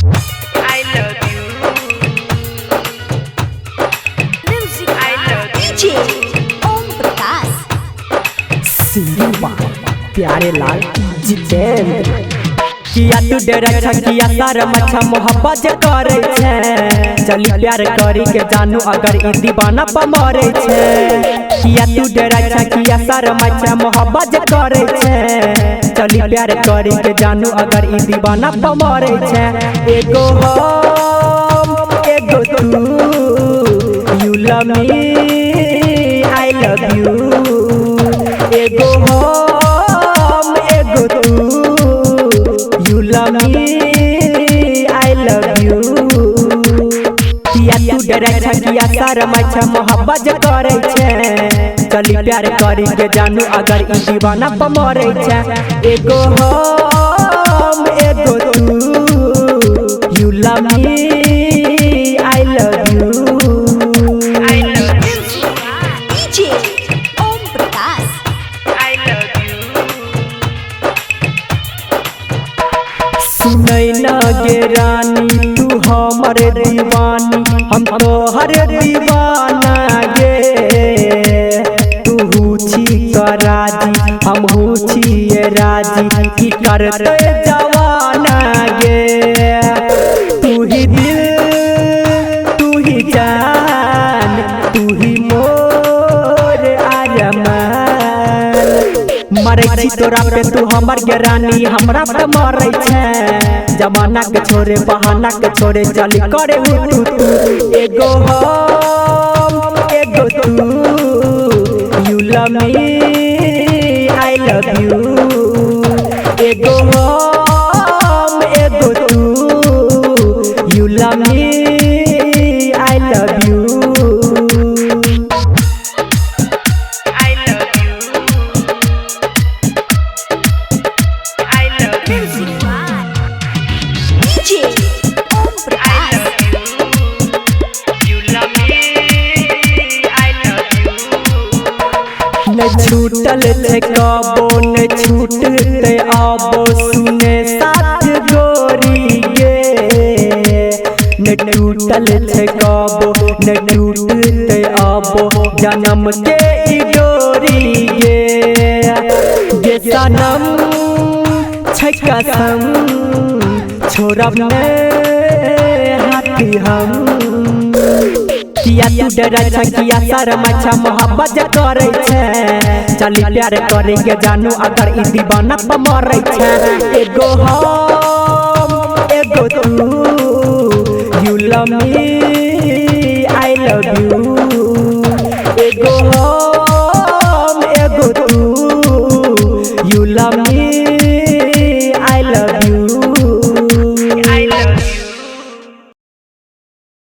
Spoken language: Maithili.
I love you. Music I love you. DJ Om Prakash. Singing by Pyare Lal Jitendra. किया तू डरा छा किया शर्म छा मोहब्बत जे करे छे, चली प्यार करी के जानू अगर ई दीवाना पर मरे छे। किया तू डरा छा किया शर्म छा मोहब्बत जे करे छे, चली प्यार करी के जानू अगर ई दीवाना पर मरे छे। एगो हम एगो तू, you love me I love you. एगो हम एगो तू, you love me I love you. किया तू डरै छा किया शर्म छा मोहब्बत जे करे छे, चली प्यार करी के जानू अगर ई दीवाना पर मरे छे। एगो हम एगो तू, you love me I love you. I love you. Music DJ Om Prakash. I love you. सुनै न गे रानी तू हमर दीवानी, हम तोहर दीवाना गे। तू छी राजी हमहू छियै राजी, की करतै जवाना गे। तू ही दिल तू ही जान तू ही मोर अरमान। मरै छी तोरा पे तू हमर गे रानी, हमरा पे मरै छे। जमाना के छोरे बहाना के छोरे चली करे तू तू। एगो हम एगो तू, you love me I love you. एगो हम एगो तू, you love me I love you. I love you. I love you. Music DJ Om I Prakash. love you. You love me. I love you. न छूटल छै कबो न छूटते आबो, सुने साथ गोरी गे। न टूटल छै कबो न टूटते आबो, जन्म के ई डोरी गे। गे सनम छै कसम छोड़ब ने हाथी हम। किया तू डरै छा किया शर्म छा मोहब्बत जे करे छे, चली प्यार करे के जानू अगर ई दीवाना पर मरे छे। एगो हम एगो तू, you love me I love you. एगो हम